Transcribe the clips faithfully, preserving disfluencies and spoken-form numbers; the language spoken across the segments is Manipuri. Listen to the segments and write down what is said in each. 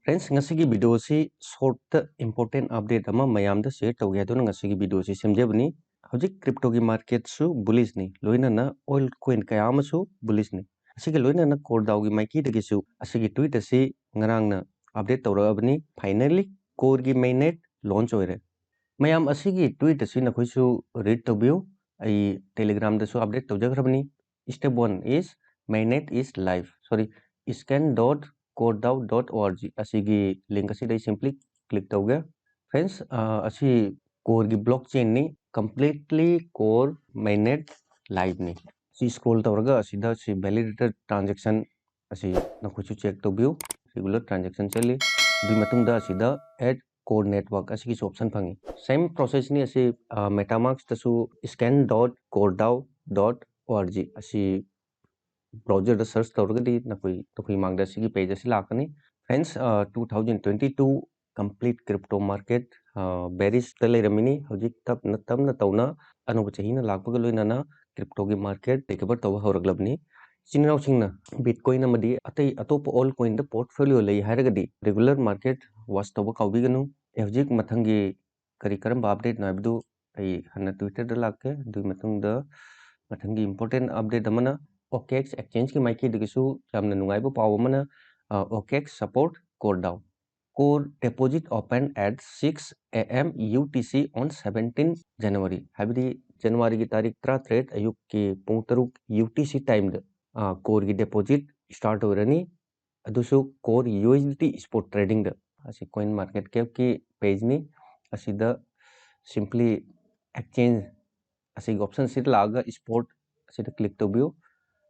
Friends, ꯉꯁꯤꯒꯤ video ꯑꯁꯤ short ꯇ important update ꯑꯃ ꯃꯌꯥꯝꯗ share ꯇꯧꯒꯦ ꯍꯥꯏꯗꯨꯅ ꯉꯁꯤꯒꯤ video ꯑꯁꯤ ꯁꯦꯝꯖꯕꯅꯤ꯫ ꯍꯧꯖꯤꯛ crypto ꯒꯤ market ꯁꯨ bullish ꯅꯤ, ꯂꯣꯏꯅꯅ altcoin ꯀꯌꯥ ꯑꯃꯁꯨ bullish ꯅꯤ꯫ ꯑꯁꯤꯒ ꯂꯣꯏꯅꯅ CoreDAO ꯒꯤ ꯃꯥꯏꯀꯩꯗꯒꯤꯁꯨ ꯑꯁꯤꯒꯤ tweet ꯑꯁꯤ ꯉꯔꯥꯡꯅ update ꯇꯧꯔꯛꯑꯕꯅꯤ꯫ Finally, Core ꯒꯤ mainnet launch ꯑꯣꯏꯔꯦ꯫ ꯃꯌꯥꯝ, ꯑꯁꯤꯒꯤ tweet ꯑꯁꯤ ꯅꯈꯣꯏꯁꯨ read ꯇꯧꯕꯤꯌꯨ꯫ ꯑꯩ Telegram ꯗꯁꯨ update ꯇꯧꯖꯈ꯭ꯔꯕꯅꯤ꯫ Step one is mainnet is live, sorry, scan dot coredao dot org, ꯑꯁꯤꯒꯤ link ꯑꯁꯤꯗ ꯑꯩ simply click ꯇꯧꯒꯦ꯫ Friends, ꯑ, ꯑꯁꯤ Core ꯒꯤ blockchain ꯅꯤ, completely Core mainnet live ꯅꯤ꯫ ꯁꯤ scroll ꯇꯧꯔꯒ ꯑꯁꯤꯗ ꯁꯤ validated transaction ꯑꯁꯤ ꯅꯈꯣꯏꯁꯨ check ꯇꯧꯕꯤꯌꯨ꯫ Regular transaction ꯆꯠꯂꯤ꯫ ꯑꯗꯨꯒꯤ ꯃꯇꯨꯡꯗ ꯑꯁꯤꯗ add Core Network ꯑꯁꯤꯒꯤꯁꯨ option ꯐꯪꯉꯤ꯫ Same process ꯅꯤ ꯑꯁꯤ, ꯑ, MetaMask ꯇꯁꯨ scan dot coredao dot org ꯑꯁꯤ browser ꯗ search ꯇꯧꯔꯒꯗꯤ ꯅꯈꯣꯏ, ꯅꯈꯣꯏ ꯃꯥꯡꯗ ꯑꯁꯤꯒꯤ page ꯑꯁꯤ ꯂꯥꯛꯀꯅꯤ꯫ Friends, ꯑ, two thousand twenty two complete crypto market, ꯑ, bearish ꯇ ꯂꯩꯔꯝꯃꯤꯅꯤ꯫ ꯍꯧꯖꯤꯛ ꯇꯞꯅ ꯇꯞꯅ ꯇꯧꯅ ꯑꯅꯧꯕ ꯆꯍꯤꯅ ꯂꯥꯛꯄꯒ ꯂꯣꯏꯅꯅ crypto ꯒꯤ market recover ꯇꯧꯕ ꯍꯧꯔꯛꯂꯕꯅꯤ꯫ ꯏꯆꯤꯟ ꯏꯅꯥꯎꯁꯤꯡꯅ Bitcoin ꯑꯃꯗꯤ ꯑꯇꯩ ꯑꯇꯣꯞꯄ altcoin ꯗ portfolio ꯂꯩ ꯍꯥꯏꯔꯒꯗꯤ regular market watch ꯇꯧꯕ ꯀꯥꯎꯕꯤꯒꯅꯨ꯫ ꯑꯩ ꯍꯧꯖꯤꯛ ꯃꯊꯪꯒꯤ ꯀꯔꯤ ꯀꯔꯝꯕ update ꯅꯣ ꯍꯥꯏꯕꯗꯨ ꯑꯩ ꯍꯟꯅ Twitter ꯗ ꯂꯥꯛꯀꯦ꯫ ꯑꯗꯨꯒꯤ ꯃꯇꯨꯡꯗ ꯃꯊꯪꯒꯤ important update ꯑꯃꯅ OKX exchange ꯀꯤ ꯃꯥꯏꯀꯩꯗꯒꯤꯁꯨ ꯌꯥꯝꯅ ꯅꯨꯡꯉꯥꯏꯕ ꯄꯥꯎ ꯑꯃꯅ, ꯑ, OKX support CoreDAO꯫ Core deposit open at six A M U T C on seventeen January, ꯍꯥꯏꯕꯗꯤ January ꯒꯤ ꯇꯥꯔꯤꯛ ꯇꯔꯥꯇꯔꯦꯠ ꯑꯌꯨꯛꯀꯤ ꯄꯨꯡ ꯇꯔꯨꯛ U T C time ꯗ, ꯑ, Core ꯒꯤ deposit start ꯑꯣꯏꯔꯅꯤ꯫ ꯑꯗꯨꯁꯨ Core U S D T spot trading ꯗ꯫ ꯑꯁꯤ CoinMarketCap ꯀꯤ page ꯅꯤ꯫ ꯑꯁꯤꯗ simply exchange ꯑꯁꯤꯒꯤ option ꯁꯤꯗ ꯂꯥꯛꯑꯒ spot ꯑꯁꯤꯗ click ꯇꯧꯕꯤꯌꯨ꯫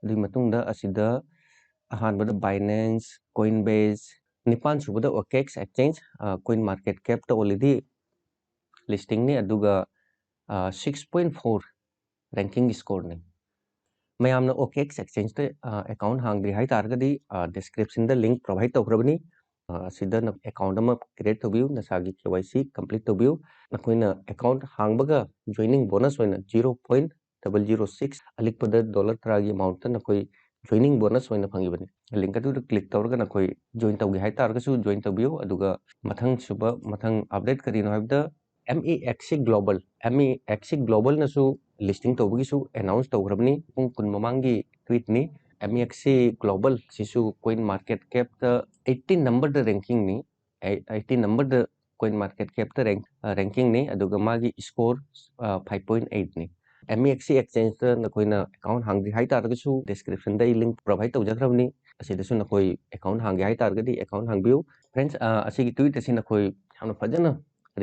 ꯑꯗꯨꯒꯤ ꯃꯇꯨꯡꯗ ꯑꯁꯤꯗ ꯑꯍꯥꯟꯕꯗ Binance, Coinbase, ꯅꯤꯄꯥꯟ ꯁꯨꯕꯗ OKX exchange, ꯑ, CoinMarketCap ꯇ already listing ꯅꯤ, ꯑꯗꯨꯒ, ꯑ, six point four ranking score ꯅꯤ꯫ ꯃꯌꯥꯝꯅ OKX exchange ꯇ, ꯑ, account ꯍꯥꯡꯗ꯭ꯔꯤ ꯍꯥꯏ ꯇꯥꯔꯒꯗꯤ, ꯑ, description ꯗ link provide ꯇꯧꯈ꯭ꯔꯕꯅꯤ꯫ ꯑ, ꯑꯁꯤꯗ ꯅ-, account ꯑꯃ create ꯇꯧꯕꯤꯌꯨ, ꯅꯁꯥꯒꯤ K Y C complete ꯇꯧꯕꯤꯌꯨ꯫ ꯅꯈꯣꯏꯅ account ꯍꯥꯡꯕꯒ joining bonus ꯑꯣꯏꯅ zero point double zero six, ꯑꯂꯤꯛꯄꯗ dollar ꯇꯔꯥꯒꯤ amount ꯇ ꯅꯈꯣꯏ joining bonus ꯑꯣꯏꯅ ꯐꯪꯉꯤꯕꯅꯤ꯫ Link ꯑꯗꯨꯗ click ꯇꯧꯔꯒ ꯅꯈꯣꯏ join ꯇꯧꯒꯦ ꯍꯥꯏꯇꯥꯔꯒꯁꯨ join ꯇꯧꯕꯤꯌꯨ꯫ ꯑꯗꯨꯒ ꯃꯊꯪ ꯁꯨꯕ, ꯃꯊꯪ update ꯀꯔꯤꯅꯣ ꯍꯥꯏꯕꯗ, M A X C Global, M A X C Globalꯅꯁꯨ listing ꯇꯧꯕꯒꯤꯁꯨ announce ꯇꯧꯈ꯭ꯔꯕꯅꯤ꯫ ꯄꯨꯡ ꯀꯨꯟ ꯃꯃꯥꯡꯒꯤ tweetꯅꯤ꯫ M A X C Global ꯁꯤꯁꯨ coin market capꯇ eighteen numberꯗ rankingꯅꯤ꯫ Eighteen numberꯗ coin market capꯇ rank, rankingꯅꯤ꯫ ꯑꯗꯨꯒ ꯃꯥꯒꯤ score five point eightꯅꯤ꯫ M A X C exchangeꯇ ꯅꯈꯣꯏꯅ account ꯍꯥꯡꯗ꯭ꯔꯤ ꯍꯥꯏꯇꯥꯔꯒꯁꯨ descriptionꯗ ꯑꯩ link provide ꯇꯧꯖꯈ꯭ꯔꯕꯅꯤ꯫ ꯑꯁꯤꯗꯁꯨ ꯅꯈꯣꯏ account ꯍꯥꯡꯒꯦ ꯍꯥꯏꯇꯥꯔꯒꯗꯤ account ꯍꯥꯡꯕꯤꯌꯨ꯫ Friends, ꯑ, ꯑꯁꯤꯒꯤ tweet ꯑꯁꯤ ꯅꯈꯣꯏ ꯌꯥꯝꯅ ꯐꯖꯅ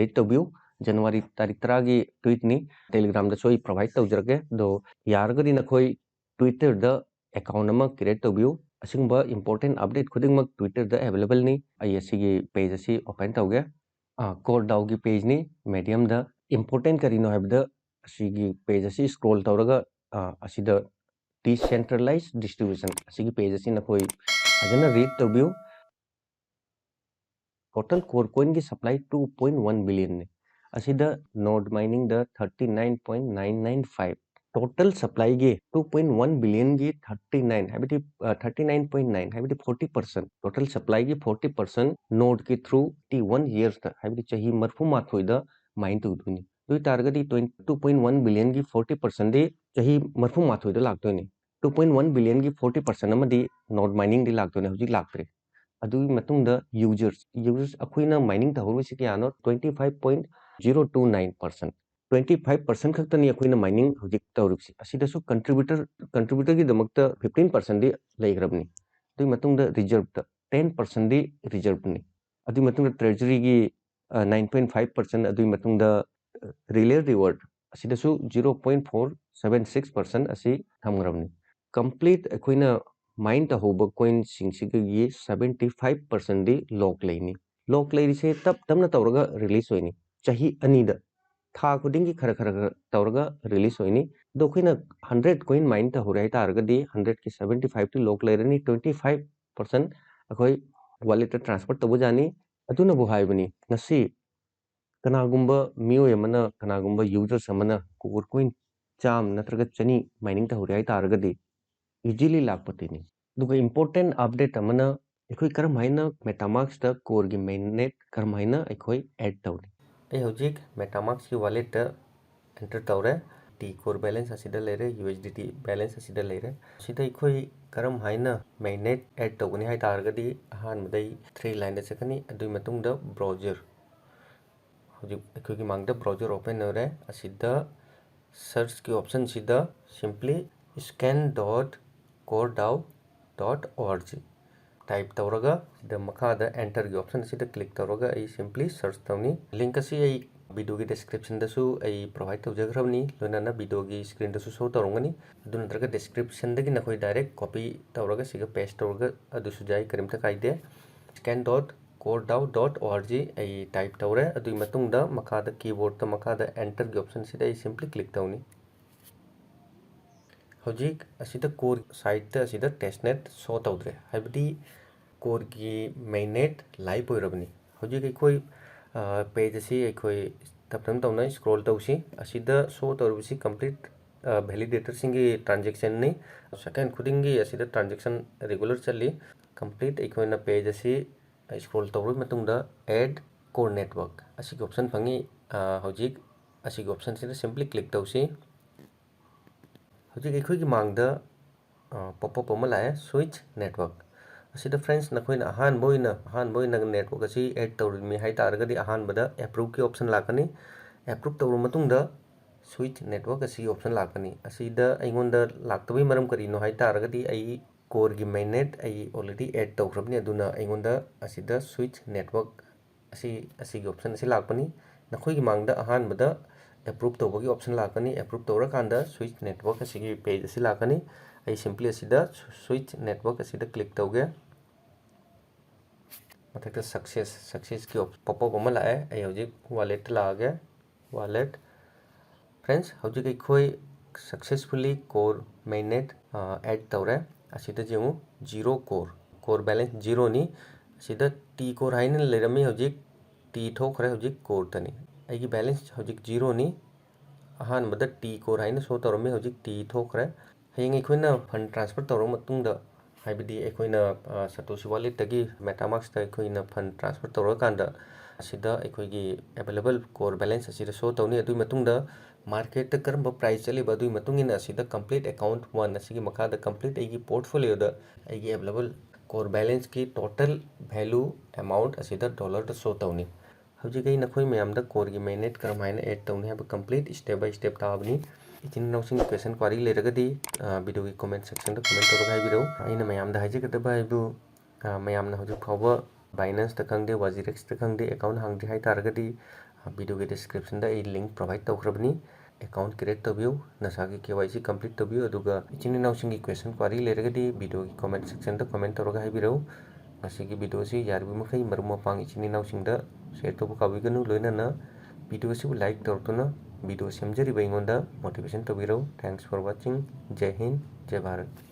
read ꯇꯧꯕꯤꯌꯨ꯫ January ꯇꯥꯔꯤꯛ ꯇꯔꯥꯒꯤ tweetꯅꯤ꯫ Telegramꯗꯁꯨ ꯑꯩ provide ꯇꯧꯖꯔꯛꯀꯦ꯫ ꯑꯗꯣ ꯌꯥꯔꯒꯗꯤ ꯅꯈꯣꯏ Twitterꯗ account ꯑꯃ create ꯇꯧꯕꯤꯌꯨ꯫ ꯑꯁꯤꯒꯨꯝꯕ important update ꯈꯨꯗꯤꯡꯃꯛ Twitterꯗ availableꯅꯤ꯫ ꯑꯩ ꯑꯁꯤꯒꯤ page ꯑꯁꯤ open ꯇꯧꯒꯦ꯫ ꯑ, CoreDAOꯒꯤ pageꯅꯤ꯫ Mediumꯗ important ꯀꯔꯤꯅꯣ ꯍꯥꯏꯕꯗ, ꯑꯁꯤꯒꯤ page ꯑꯁꯤ scroll ꯇꯧꯔꯒ, ꯑ, ꯑꯁꯤꯗ decentralized distribution ꯑꯁꯤꯒꯤ page ꯑꯁꯤ ꯅꯈꯣꯏ ꯐꯖꯅ read ꯇꯧꯕꯤꯌꯨ꯫ Total Core Coinꯒꯤ supply two point one billionꯅꯤ꯫ ꯑꯁꯤꯗ Node Miningꯗ thirty nine point nine nine five, total supplyꯒꯤ two point one billionꯒꯤ thirty nine ꯍꯥꯏꯕꯗꯤ, ꯑ, thirty nine point nine ꯍꯥꯏꯕꯗꯤ forty percent, total supplyꯒꯤ forty percent Nodeꯀꯤ through twenty one yearsꯇ, ꯍꯥꯏꯕꯗꯤ ꯆꯍꯤ ꯃꯔꯤꯐꯨ ꯃꯥꯊꯣꯏꯗ mine ꯇꯧꯗꯣꯏꯅꯤ꯫ ꯑꯗꯨ ꯑꯣꯏꯇꯥꯔꯒꯗꯤ twenty, two point one billionꯒꯤ forty percentꯗꯤ ꯆꯍꯤ ꯃꯔꯤꯐꯨ ꯃꯥꯊꯣꯏꯗ ꯂꯥꯛꯇꯣꯏꯅꯤ꯫ Two point one billionꯒꯤ forty percent ꯑꯃꯗꯤ Node Miningꯗꯤ ꯂꯥꯛꯇꯣꯏꯅꯤ, ꯍꯧꯖꯤꯛ ꯂꯥꯛꯇ꯭ꯔꯤ꯫ ꯑꯗꯨꯒꯤ ꯃꯇꯨꯡꯗ users, users ꯑꯩꯈꯣꯏꯅ mining ꯇꯧꯍꯧꯔꯤꯁꯤ ꯀꯌꯥꯅꯣ? Twenty five point zero two nine percent꯫ Twenty five percent ꯈꯛꯇꯅꯤ ꯑꯩꯈꯣꯏꯅ mining ꯍꯧꯖꯤꯛ ꯇꯧꯔꯤꯕꯁꯤ꯫ ꯑꯁꯤꯗꯁꯨ contributor, contributorꯒꯤꯗꯃꯛꯇ fifteen percentꯗꯤ ꯂꯩꯈ꯭ꯔꯕꯅꯤ꯫ ꯑꯗꯨꯒꯤ ꯃꯇꯨꯡꯗ reserveꯇ ten percentꯗꯤ reserveꯅꯤ꯫ ꯑꯗꯨꯒꯤ ꯃꯇꯨꯡꯗ treasuryꯒꯤ, ꯑ, nine point five percent, ꯑꯗꯨꯒꯤ ꯃꯇꯨꯡꯗ, ꯑ, relay reward ꯑꯁꯤꯗꯁꯨ zero point four seven six percent ꯑꯁꯤ ꯊꯝꯈ꯭ꯔꯕꯅꯤ꯫ Complete ꯑꯩꯈꯣꯏꯅ mine ꯇꯧꯍꯧꯕ coinꯁꯤꯡꯁꯤꯒꯤ seventy five percentꯗꯤ lock ꯂꯩꯅꯤ꯫ Lock ꯂꯩꯔꯤꯁꯦ ꯇꯞ ꯇꯞꯅ ꯇꯧꯔꯒ release ꯑꯣꯏꯅꯤ꯫ ꯆꯍꯤ ꯑꯅꯤꯗ, ꯊꯥ ꯈꯨꯗꯤꯡꯒꯤ ꯈꯔ ꯈꯔ ꯈꯔ ꯇꯧꯔꯒ release ꯑꯣꯏꯅꯤ꯫ ꯑꯗꯣ ꯑꯩꯈꯣꯏꯅ hundred coin mine ꯇꯧꯍꯧꯔꯦ ꯍꯥꯏꯇꯥꯔꯒꯗꯤ hundredꯀꯤ seventy fiveꯇꯤ lock ꯂꯩꯔꯅꯤ, twenty five percent ꯑꯩꯈꯣꯏ walletꯇ transfer ꯇꯧꯕ ꯌꯥꯅꯤ꯫ ꯑꯗꯨꯅꯕꯨ ꯍꯥꯏꯕꯅꯤ, ꯉꯁꯤ ꯀꯅꯥꯒꯨꯝꯕ ꯃꯤꯑꯣꯏ ꯑꯃꯅ, ꯀꯅꯥꯒꯨꯝꯕ users ꯑꯃꯅ Core Coin ꯆꯥꯝꯃ ꯅꯠꯇ꯭ꯔꯒ ꯆꯅꯤ mining ꯇꯧꯍꯧꯔꯦ ꯍꯥꯏꯇꯥꯔꯒꯗꯤ, ꯏꯖꯤꯂꯤ ꯂꯥꯛꯄ ꯇꯤꯅꯤ꯫ ꯑꯗꯨꯒ ꯏꯝꯄꯣꯔꯇꯦꯟ ꯑꯞꯗꯦꯠ ꯑꯃꯅ, ꯑꯩꯈꯣꯏ ꯀꯔꯝ ꯍꯥꯏꯅ ꯃꯦꯇꯥꯃꯥꯛꯁꯇ ꯀꯣꯔꯒꯤ ꯃꯦꯟꯅꯦꯠ ꯀꯔꯝ ꯍꯥꯏꯅ ꯑꯩꯈꯣꯏ ꯑꯦꯗ ꯇꯧꯅꯤ? ꯑꯩ ꯍꯧꯖꯤꯛ ꯃꯦꯇꯥꯃꯥꯛꯁꯀꯤ ꯋꯥꯂꯦꯠꯇ ꯑꯦꯟꯇꯔ ꯇꯧꯔꯦ꯫ ꯇꯤ ꯀꯣꯔ ꯕꯦꯂꯦꯟꯁ ꯑꯁꯤꯗ ꯂꯩꯔꯦ, U S D T balance ꯑꯁꯤꯗ ꯂꯩꯔꯦ꯫ ꯁꯤꯗ ꯑꯩꯈꯣꯏ ꯀꯔꯝ ꯍꯥꯏꯅ ꯃꯦꯟꯅꯦꯠ ꯑꯦꯗ ꯇꯧꯒꯅꯤ ꯍꯥꯏ ꯇꯥꯔꯒꯗꯤ, ꯑꯍꯥꯟꯕꯗ ꯑꯩ ꯊ꯭ꯔꯤ ꯂꯥꯏꯟꯗ ꯆꯠꯀꯅꯤ, ꯑꯗꯨꯒꯤ ꯃꯇꯨꯡꯗ ꯕ꯭ꯔꯥꯎꯖꯔ꯫ ꯍꯧꯖꯤꯛ ꯑꯩꯈꯣꯏꯒꯤ ꯃꯥꯡꯗ ꯕ꯭ꯔꯥꯎꯖꯔ ꯑꯣꯄꯟ ꯑꯣꯏꯔꯦ꯫ ꯑꯁꯤꯗ ꯁꯔꯆꯀꯤ ꯑꯣꯞꯁꯟꯁꯤꯗ simply scan dot core dao dot org type ꯇꯧꯔꯒ, ꯁꯤꯗ ꯃꯈꯥꯗ ꯑꯦꯟꯇꯔꯒꯤ ꯑꯣꯞꯁꯟ ꯑꯁꯤꯗ ꯀ꯭ꯂꯤꯛ ꯇꯧꯔꯒ ꯑꯩ simply search ꯇꯧꯅꯤ꯫ ꯂꯤꯡꯛ ꯑꯁꯤ ꯑꯩ ꯚꯤꯗꯤꯑꯣꯒꯤ ꯗꯤꯁꯀ꯭ꯔꯤꯞꯁꯟꯗꯁꯨ ꯑꯩ ꯄ꯭ꯔꯣꯚꯥꯏꯗ ꯇꯧꯖꯈ꯭ꯔꯕꯅꯤ, ꯂꯣꯏꯅꯅ ꯚꯤꯗꯤꯑꯣꯒꯤ ꯁ꯭ꯀ꯭ꯔꯤꯟꯗꯁꯨ ꯁꯣ ꯇꯧꯔꯝꯒꯅꯤ꯫ ꯑꯗꯨ ꯅꯠꯇ꯭ꯔꯒ ꯗꯤꯁꯀ꯭ꯔꯤꯞꯁꯟꯗꯒꯤ ꯅꯈꯣꯏ ꯗꯥꯏꯔꯦꯛ ꯀꯣꯄꯤ ꯇꯧꯔꯒ ꯁꯤꯒ ꯄꯦꯁ ꯇꯧꯔꯒ ꯑꯗꯨꯁꯨ ꯌꯥꯏ, ꯀꯔꯤꯝꯇ ꯀꯥꯏꯗꯦ꯫ Scan dot core dao dot org ꯑꯩ ꯇꯥꯏꯞ ꯇꯧꯔꯦ꯫ ꯑꯗꯨꯒꯤ ꯃꯇꯨꯡꯗ ꯃꯈꯥꯗ ꯀꯤꯕꯣꯔꯗꯇ ꯃꯈꯥꯗ ꯑꯦꯟꯇꯔꯒꯤ ꯑꯣꯞꯁꯟꯁꯤꯗ ꯑꯩ simply ꯀ꯭ꯂꯤꯛ ꯇꯧꯅꯤ꯫ ꯍꯧꯖꯤꯛ ꯑꯁꯤꯗ ꯀꯣꯔ ꯁꯥꯏꯠꯇ ꯑꯁꯤꯗ ꯇꯦꯁꯅꯦꯠ ꯁꯣ ꯇꯧꯗ꯭ꯔꯦ, ꯍꯥꯏꯕꯗꯤ ꯀꯣꯔꯒꯤ ꯃꯦꯟꯅꯦꯠ ꯂꯥꯏꯞ ꯑꯣꯏꯔꯕꯅꯤ꯫ ꯍꯧꯖꯤꯛ ꯑꯩꯈꯣꯏ, ꯑ, ꯄꯦꯖ ꯑꯁꯤ ꯑꯩꯈꯣꯏ ꯇꯞ ꯇꯞꯅ ꯇꯧꯅ ꯁ꯭ꯀ꯭ꯔꯣꯜ ꯇꯧꯁꯤ꯫ ꯑꯁꯤꯗ ꯁꯣ ꯇꯧꯔꯤꯕꯁꯤ ꯀꯝꯄ꯭ꯂꯤꯠ, ꯑ, ꯚꯦꯂꯤꯗꯦꯇꯔꯁꯤꯡꯒꯤ ꯇ꯭ꯔꯥꯟꯖꯦꯛꯁꯟꯅꯤ꯫ ꯁꯦꯀꯦꯟ ꯈꯨꯗꯤꯡꯒꯤ ꯑꯁꯤꯗ ꯇ꯭ꯔꯥꯟꯖꯦꯛꯁꯟ ꯔꯤꯒꯨꯂꯔ ꯆꯠꯂꯤ꯫ ꯀꯝꯄ꯭ꯂꯤꯠ ꯑꯩꯈꯣꯏꯅ ꯄꯦꯖ ꯑꯁꯤ ꯁ꯭ꯀ꯭ꯔꯣꯜ ꯇꯧꯔꯕ ꯃꯇꯨꯡꯗ add core network ꯑꯁꯤꯒꯤ ꯑꯣꯞꯁꯟ ꯐꯪꯉꯤ꯫ ꯑ, ꯍꯧꯖꯤꯛ ꯑꯁꯤꯒꯤ ꯑꯣꯞꯁꯟꯁꯤꯗ simply ꯀ꯭ꯂꯤꯛ ꯇꯧꯁꯤ꯫ ꯍꯧꯖꯤꯛ ꯑꯩꯈꯣꯏꯒꯤ ꯃꯥꯡꯗ, ꯑ, ꯄꯣꯞ ꯑꯞ ꯑꯃ ꯂꯥꯛꯑꯦ, switch network꯫ ꯑꯁꯤꯗ ꯐ꯭ꯔꯦꯟꯁ, ꯅꯈꯣꯏꯅ ꯑꯍꯥꯟꯕ ꯑꯣꯏꯅ, ꯑꯍꯥꯟꯕ ꯑꯣꯏꯅ ꯅꯦꯠꯋꯥꯛ ꯑꯁꯤ ꯑꯦꯗ ꯇꯧꯔꯤꯕꯅꯤ ꯍꯥꯏ ꯇꯥꯔꯒꯗꯤ, ꯑꯍꯥꯟꯕꯗ ꯑꯦꯄ꯭ꯔꯨꯞꯀꯤ ꯑꯣꯞꯁꯟ ꯂꯥꯛꯀꯅꯤ꯫ ꯑꯦꯄ꯭ꯔꯨꯞ ꯇꯧꯔꯕ ꯃꯇꯨꯡꯗ switch network ꯑꯁꯤꯒꯤ ꯑꯣꯞꯁꯟ ꯂꯥꯛꯀꯅꯤ꯫ ꯑꯁꯤꯗ ꯑꯩꯉꯣꯟꯗ ꯂꯥꯛꯇꯕꯒꯤ ꯃꯔꯝ ꯀꯔꯤꯅꯣ ꯍꯥꯏ ꯇꯥꯔꯒꯗꯤ, ꯑꯩ ꯀꯣꯔꯒꯤ ꯃꯦꯟꯅꯦꯠ ꯑꯩ already add ꯇꯧꯈ꯭ꯔꯕꯅꯤ, ꯑꯗꯨꯅ ꯑꯩꯉꯣꯟꯗ ꯑꯁꯤꯗ switch network ꯑꯁꯤ, ꯑꯁꯤꯒꯤ ꯑꯣꯞꯁꯟ ꯑꯁꯤ ꯂꯥꯛꯄꯅꯤ꯫ ꯅꯈꯣꯏꯒꯤ ꯃꯥꯡꯗ ꯑꯍꯥꯟꯕꯗ ꯑꯦꯄ꯭ꯔꯨꯞ ꯇꯧꯕꯒꯤ ꯑꯣꯞꯁꯟ ꯂꯥꯛꯀꯅꯤ꯫ ꯑꯦꯄ꯭ꯔꯨꯞ ꯇꯧꯔꯀꯥꯟꯗ switch network ꯑꯁꯤꯒꯤ ꯄꯦꯖ ꯑꯁꯤ ꯂꯥꯛꯀꯅꯤ꯫ ꯑꯩ simply ꯑꯁꯤꯗ switch network ꯑꯁꯤꯗ ꯀ꯭ꯂꯤꯛ ꯇꯧꯒꯦ꯫ ꯃꯊꯛꯇ ꯁꯛꯁꯦꯁ, ꯁꯛꯁꯦꯁꯀꯤ ꯄꯣꯞ ꯑꯞ ꯑꯃ ꯂꯥꯛꯑꯦ꯫ ꯑꯩ ꯍꯧꯖꯤꯛ ꯋꯥꯂꯦꯠꯇ ꯂꯥꯛꯑꯒꯦ꯫ ꯋꯥꯂꯦꯠ꯫ ꯐ꯭ꯔꯦꯟꯁ, ꯍꯧꯖꯤꯛ ꯑꯩꯈꯣꯏ successfully core mainnet, ꯑ, add ꯇꯧꯔꯦ꯫ ꯑꯁꯤꯗ ꯌꯦꯡꯉꯨ, zero core, core balance ꯖꯤꯔꯣꯅꯤ꯫ ꯑꯁꯤꯗ ꯇꯤ ꯀꯣꯔ ꯍꯥꯏꯅ ꯂꯩꯔꯝꯃꯤ, ꯍꯧꯖꯤꯛ ꯇꯤ ꯊꯣꯛꯈ꯭ꯔꯦ, ꯍꯧꯖꯤꯛ ꯀꯣꯔꯇꯅꯤ꯫ ꯑꯩꯒꯤ ꯕꯦꯂꯦꯟꯁ ꯍꯧꯖꯤꯛ ꯖꯤꯔꯣꯅꯤ꯫ ꯑꯍꯥꯟꯕꯗ ꯇꯤ ꯀꯣꯔ ꯍꯥꯏꯅ ꯁꯣ ꯇꯧꯔꯝꯃꯤ, ꯍꯧꯖꯤꯛ ꯇꯤ ꯊꯣꯛꯈ꯭ꯔꯦ꯫ ꯍꯌꯦꯡ ꯑꯩꯈꯣꯏꯅ ꯐꯟ ꯇ꯭ꯔꯥꯟꯁꯐꯔ ꯇꯧꯔꯕ ꯃꯇꯨꯡꯗ, ꯍꯥꯏꯕꯗꯤ ꯑꯩꯈꯣꯏꯅ, ꯑ, ꯁꯇꯣꯁꯤ ꯋꯥꯂꯦꯠꯇꯒꯤ ꯃꯦꯇꯥꯃꯥꯛꯁꯇ ꯑꯩꯈꯣꯏꯅ ꯐꯟ ꯇ꯭ꯔꯥꯟꯁꯐꯔ ꯇꯧꯔꯀꯥꯟꯗ, ꯑꯁꯤꯗ ꯑꯩꯈꯣꯏꯒꯤ ꯑꯦꯕꯥꯏꯂꯦꯕꯜ ꯀꯣꯔ ꯕꯦꯂꯦꯟꯁ ꯑꯁꯤꯗ ꯁꯣ ꯇꯧꯅꯤ꯫ ꯑꯗꯨꯒꯤ ꯃꯇꯨꯡꯗ ꯃꯥꯔꯀꯦꯠꯇ ꯀꯔꯝꯕ ꯄ꯭ꯔꯥꯏꯁ ꯆꯠꯂꯤꯕ, ꯑꯗꯨꯒꯤ ꯃꯇꯨꯡ ꯏꯟꯅ ꯑꯁꯤꯗ ꯀꯝꯄ꯭ꯂꯤꯠ ꯑꯦꯀꯥꯎꯟꯠ ꯋꯥꯟ ꯑꯁꯤꯒꯤ ꯃꯈꯥꯗ ꯀꯝꯄ꯭ꯂꯤꯠ ꯑꯩꯒꯤ ꯄꯣꯔꯠꯐꯣꯂꯤꯌꯣꯗ ꯑꯩꯒꯤ available core ꯕꯦꯂꯦꯟꯁꯀꯤ total value amount ꯑꯁꯤꯗ ꯗꯣꯂꯔꯗ ꯁꯣ ꯇꯧꯅꯤ꯫ ꯍꯧꯖꯤꯛ ꯑꯩ ꯅꯈꯣꯏ ꯃꯌꯥꯝꯗ ꯀꯣꯔꯒꯤ ꯃꯦꯒꯅꯦꯠ ꯀꯔꯝꯍꯥꯏꯅ ꯑꯦꯗ ꯇꯧꯅꯤ ꯍꯥꯏꯕ ꯀꯝꯄ꯭ꯂꯤꯠ ꯁ꯭ꯇꯦꯞ ꯕꯥꯏ ꯁ꯭ꯇꯦꯞ ꯇꯥꯕꯅꯤ꯫ ꯏꯆꯤꯟ ꯏꯅꯥꯎꯁꯤꯡꯒꯤ ꯀ꯭ꯋꯦꯁꯟ ꯀ꯭ꯋꯥꯔꯤ ꯂꯩꯔꯒꯗꯤ, ꯑ, ꯚꯤꯗꯤꯑꯣꯒꯤ ꯀꯣꯃꯦꯟ ꯁꯦꯛꯁꯟꯗ ꯀꯣꯃꯦꯟ ꯇꯧꯔꯒ ꯍꯥꯏꯕꯤꯔꯛꯎ꯫ ꯑꯩꯅ ꯃꯌꯥꯝꯗ ꯍꯥꯏꯖꯒꯗꯕ ꯍꯥꯏꯕꯨ, ꯑ, ꯃꯌꯥꯝꯅ ꯍꯧꯖꯤꯛ ꯐꯥꯎꯕ ꯕꯥꯏꯅꯥꯟꯁꯇ ꯈꯪꯗꯦ, ꯋꯥꯖꯤꯔꯦꯛꯁꯇ ꯈꯪꯗꯦ, ꯑꯦꯀꯥꯎꯟꯠ ꯍꯥꯡꯗ꯭ꯔꯤ ꯍꯥꯏ ꯇꯥꯔꯒꯗꯤ, ꯑ, ꯚꯤꯗꯤꯑꯣꯒꯤ ꯗꯤꯁꯀ꯭ꯔꯤꯞꯁꯟꯗ ꯑꯩ ꯂꯤꯡꯛ ꯄ꯭ꯔꯣꯚꯥꯏꯗ ꯇꯧꯈ꯭ꯔꯕꯅꯤ꯫ ꯑꯦꯀꯥꯎꯟꯠ ꯀ꯭ꯔꯤꯌꯦꯠ ꯇꯧꯕꯤꯌꯨ, ꯅꯁꯥꯒꯤ ꯀꯦ ꯋꯥꯏ ꯁꯤ ꯀꯝꯄ꯭ꯂꯤꯠ ꯇꯧꯕꯤꯌꯨ, ꯑꯗꯨꯒ ꯏꯆꯤꯟ ꯏꯅꯥꯎꯁꯤꯡꯒꯤ ꯀ꯭ꯋꯦꯁꯟ ꯀ꯭ꯋꯥꯔꯤ ꯂꯩꯔꯒꯗꯤ ꯚꯤꯗꯤꯑꯣꯒꯤ ꯀꯣꯃꯦꯟ ꯁꯦꯛꯁꯟꯗ ꯀꯣꯃꯦꯟ ꯇꯧꯔꯒ ꯍꯥꯏꯕꯤꯔꯛꯎ꯫ ꯉꯁꯤꯒꯤ ꯚꯤꯗꯤꯑꯣꯁꯤ ꯌꯥꯔꯤꯕ ꯃꯈꯩ ꯃꯔꯨꯞ ꯃꯄꯥꯡ ꯏꯆꯤꯟ ꯏꯅꯥꯎꯁꯤꯡꯗ ꯁꯤꯌꯔ ꯇꯧꯕ ꯀꯥꯎꯕꯤꯒꯅꯨ, ꯂꯣꯏꯅꯅ ꯚꯤꯗꯤꯑꯣꯁꯤꯕꯨ ꯂꯥꯏꯛ ꯇꯧꯔꯛꯇꯨꯅ ꯚꯤꯗꯤꯑꯣ ꯁꯦꯝꯖꯔꯤꯕ ꯑꯩꯉꯣꯟꯗ ꯃꯣꯇꯤꯚꯦꯁꯟ ꯇꯧꯕꯤꯔꯧ꯫ Thanks for watching. ꯖꯩ ꯍꯤꯟꯗ, ꯖꯩ ꯚꯥꯔꯠ꯫